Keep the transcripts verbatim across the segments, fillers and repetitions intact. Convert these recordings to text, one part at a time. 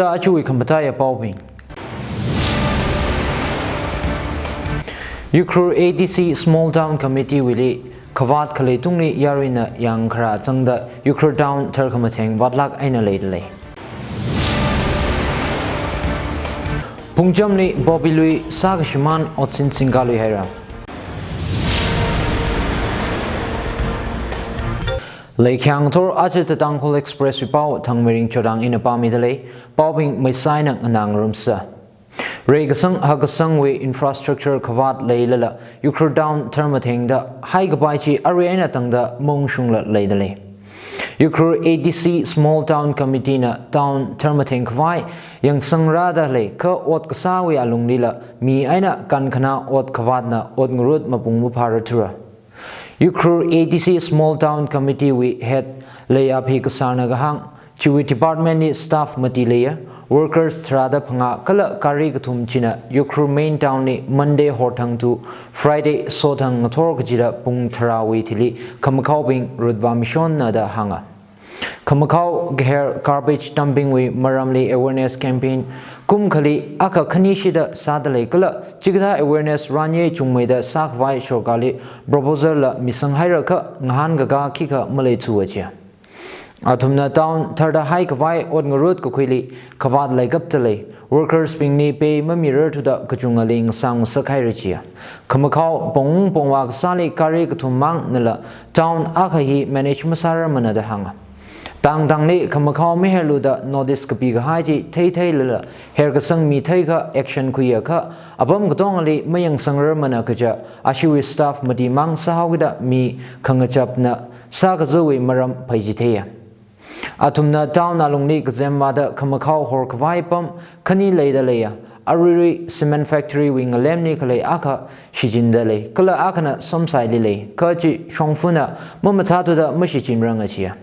Aja achuiwui khamataiya paobing. Ukhrul A D C Small Town Committee wuili khavāt khalei tungli yaruina yangkharā zangda Ukhrul Town tharkhamatheng vātlāk eina leidalei. Phungchamli poppy lui sākashimān otsin singkalui haira. Leikhyang thor aja The Tangkhul Express wui pao Thangmeiring Chodang ina pāmidalei, paobing maisaina nganā ngarumsa. Reikasang hakkasangwui infrastructure khavāt leilala Ukhrul Town tharmathengda haikapai chi arui eina tangda maungshungla leidalei. Ukhrul A D C Small Town Committee na town tharmatheng khavai yangsangrāda lei, kha ot kasāwui alunglila mi eina kankhana ot khavātna ot ngarut mapung maphāra thura. Ukhrul A D C Small Town Committee wui head Leiaphi Kasarna kahāng, chiwui department li staff mati leiya, workers tharāda phangā kala gari kathum china Ukhrul main town li Monday horthang to Friday sothang ngathor kachida pung tharāwui thili khamakhaobing rutvāmishonna da hānga. Khamakhao gaher garbage dumping wui maramli awareness campaign kum khali akha khanishida sādalei kala chikathā awareness ranye chungmeida sākhavai sorkarli proposal la misang haira kha ngahānkakā khikha maleithuwa jiya. Athumna town tharda haikhavai ot ngarut kakhuili khavāt leikaptalei, workers bingli pay mamirarthuda kachungali ngasang ngasak haira jiya. Khamakhao pong pongvā kasāli gari kathum mangnala town akha hi manage masārarmana da hānga. Tangtangli khamakhao maherluda notice kapi kahai chi theitheilala herkasang mi theikha action khuiakha apam katongali mayangsangrarmana kaja ashiwui staff mati mang sāhaokida mi khangachapna sākazawui maram phaichitheiya. Athumna town alungli kazem vāda khamakhao horkhavai pam khani leidaleiya, aruirui cement factory wui ngalemli khalei akha shichinda lei, kala akhana Somsaili lei, kha chi shongfana mamathāthuda mashichinranga jiya.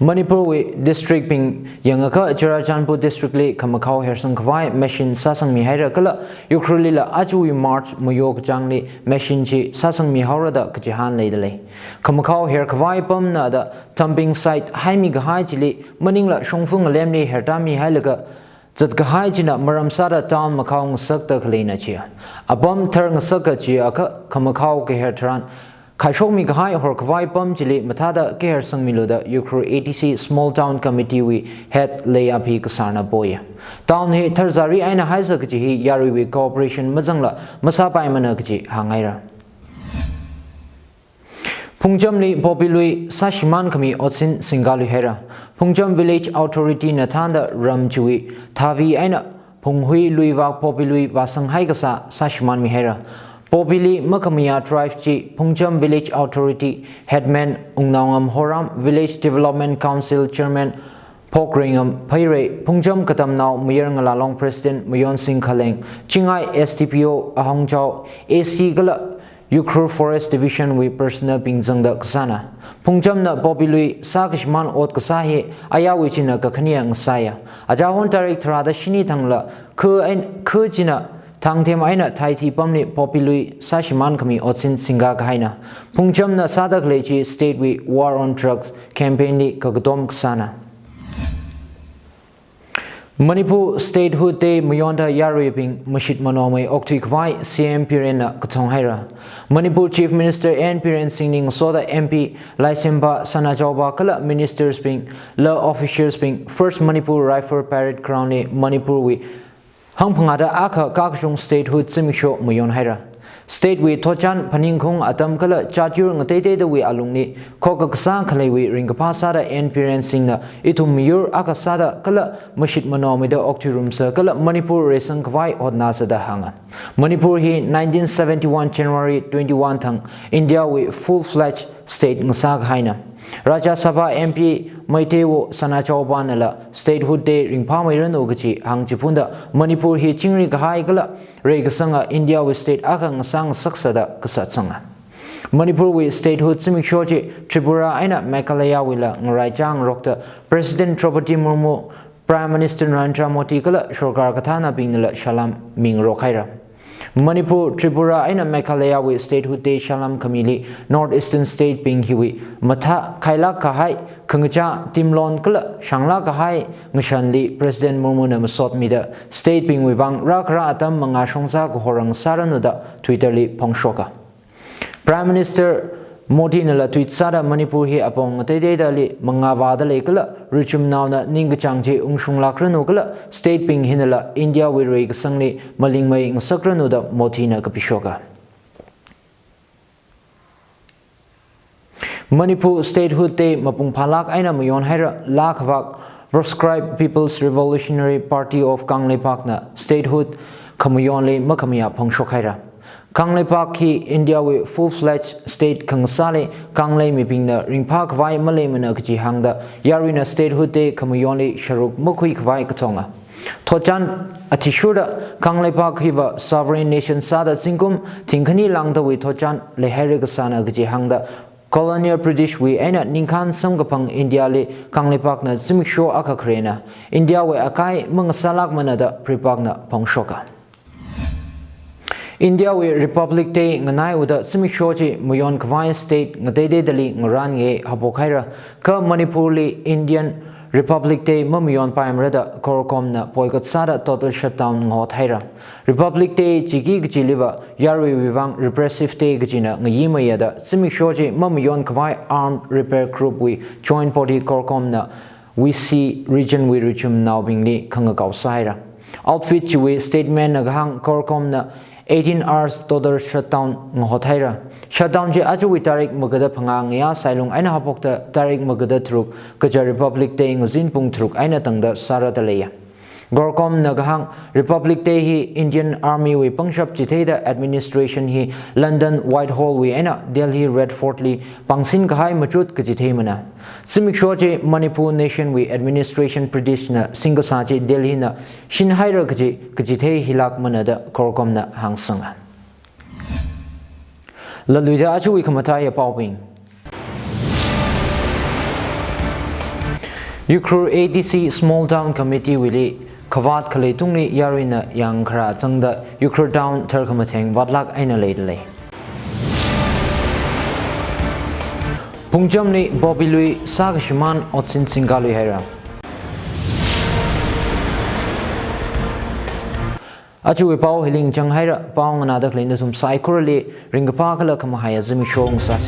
Manipur wui district bing yangakha Churachandpur district li khamakhao hersang khavai machine sāsangmi haira kala Ukhrul lila achuwui March mayo kachāngli machine chi sāsangmi haora da kachihān leidalei. Khamakhao herkhavai pamna da dumping site haimi kahai chili maningla shongfa ngalemli hertāmi hailaga zat kahai china maram sāda town makhao ngasakta khaleina jiya. Apam thar ngasaka jiakha khamakhao gaher tharan khaishokmi kahai horkhavai pam chili mathāda gaher sangmilu da Ukhrul A D C Small Town Committee wui head Leiaphi Kasarna poya. Town hi tharzari eina haisa kaji hi yaruiwui cooperation mazangla masāpaimana kaji hānghaira. Phungchamli poppy lui sāshimān khami otsin singkalui haira. Phungcham Village Authority na thānda ram chiwui thavi eina phunghui luivak poppy lui vāsang haikasā sāshimānmi haira. Poppy li makhamayā drive chi Phungcham Village Authority Headman Wungnaongam Horam, Village Development Council Chairman Phokreingam Pheirei, Phungcham Katamnao Mayar Ngalalong President Mayonsing Khaleng, Chingai S D P O Ahongchao, A C kala Ukhrul Forest Division wui personnel bing zangda kasāna. Phungchamna poppy lui sākashimān ot kasā hi ayarwui china kakhane ngasāya. Ajahon tarik tharāda shini thangla khu ein-, khu china thangthem eina thaithi pamli poppy lui sāshimān khami otsin singka kahaina. Phungchamna sāda khalei chi state wui War on Drugs campaign li kakatom kasāna. Manipur Statehood Day mayonda yaruibing mashit manomei okthui khavai C M Biren na kathong haira. Manipur Chief Minister N Biren Singh li ngasoda M P Laisempa Sanajaoba kala ministers bing, la officials bing, First Manipur Rifle Parade Ground li Manipur wui hangphangāda akha kakashung statehood zimiksho mayon haira. State wui thotchan phaningkhaung atam kala chatyur ngateiteidawui alungli khokkha kasā khaleiwui ringkaphā sāda N Biren Singh na ithum miyur akha sāda kala mashit manomeida okthuirumsa kala Manipur reisang khavai hotnasa da hānga. Manipur hi nineteen seventy-one January twenty-one thang India wui full-fledged state ngasā kahaina. Rajya Sabha M P Meiteiwo Sanajaoba nala Statehood Day ringphāmeiranu kaji hāngchiphunda Manipur hi chingri kahai kala reikasanga India wui state akha ngasā ngasaksada kasā sanga. Manipur wui statehood zimiksho chi Tripura eina Meghalaya wuila ngaraichā ngarokta President Droupadi Murmu, Prime Minister Narendra Modi kala sorkar kathānabingnala salam mingarok haira. Manipur, Tripura eina Meghalaya wui statehood day salam khamili North Eastern state bing hiwui mathā khailāk kahai khangachā, timlon kala shānglāk kahai ngashanli President Murmuna masotmida state bingwui vang rākhara atam mangā shongza kahorang sāranu da Twitter li phongshoka. Prime Minister Modi nala tweet sāda Manipur hi apong ngateideidali mangā vāda lei kala richumnaona ningkachāng chi ungshunglākranu kala state bing hinala India wui reikasangli malingmei ngasakranu da Modi na kapishoka. Manipur statehood day mapung phālāk eina mayonhaira, laa khavāk proscribed People's Revolutionary Party of Kangleipak na statehood khamayonli makhamayā phongshokhaira. Kangleipak hi India wui full-fledged state khangasāli Kanglei mibingna ringphā khavai maleimana kaji hāngda yaruina statehood day khamayonli sharuk makhui khavai katonga. Thotchan athishurda Kangleipak hiva sovereign nation sāda zingkum thingkhani lāngdawui thotchan leihaira kasāna kaji hāngda colonial British wui eina ningkhān samkaphang India li Kangleipakna zimiksho akha kharena India wui akai mangasālākmana da Prepak na phongshoka. India wui Republic Day nganaiuda zimiksho chi mayon khavai state ngateideidali ngarānngai haophokhaira, kha Manipur li Indian Republic Day mamayon paimara da CORCOM na boycott sāda total shutdown ngahothaira. Republic Day chiki kachiliva yaruiwui vang repressive day kachina ngayi mayada zimiksho chi mamayon khavai Armed Rebel Group wui joint body CORCOM na V C region wui richumnaobingli khangakao sāhaira. Outfit chiwui statement na kahāng CORCOM na eighteen hours total shutdown ngahothaira. Shutdown chi ajawui tarik maga da phangā ngayā sailung eina haophokta tarik maga da tharuk kaja Republic Day ngazin pung tharuk eina tangda sārada leiya. CORCOM na kahāng Republic Day hi Indian Army wui pangshap chitheida administration hi London Whitehall wui eina Delhi Red Fort li pangsin kahai machut kachitheimana. Zimiksho chi Manipur nation wui administration British na singkasā chi Delhi na shinhaira kaji kachithei hilākmana da CORCOM na hāngsanga. Laluida ajawui khamataiya paobing. Ukhrul A D C Small Town Committee wuili khavāt khalei tungli yaruina yangkhara zangda Ukhrul Town tharkhamatheng vātlāk eina leida lei. Phungchamli Bobby lui sākashimān otsin singkaluihaira. Ajawui pao hili ngachanghaira, pao nganāda khalei nathum saikorali ringkaphā kala khamahaiya zimiksho ngasāsi.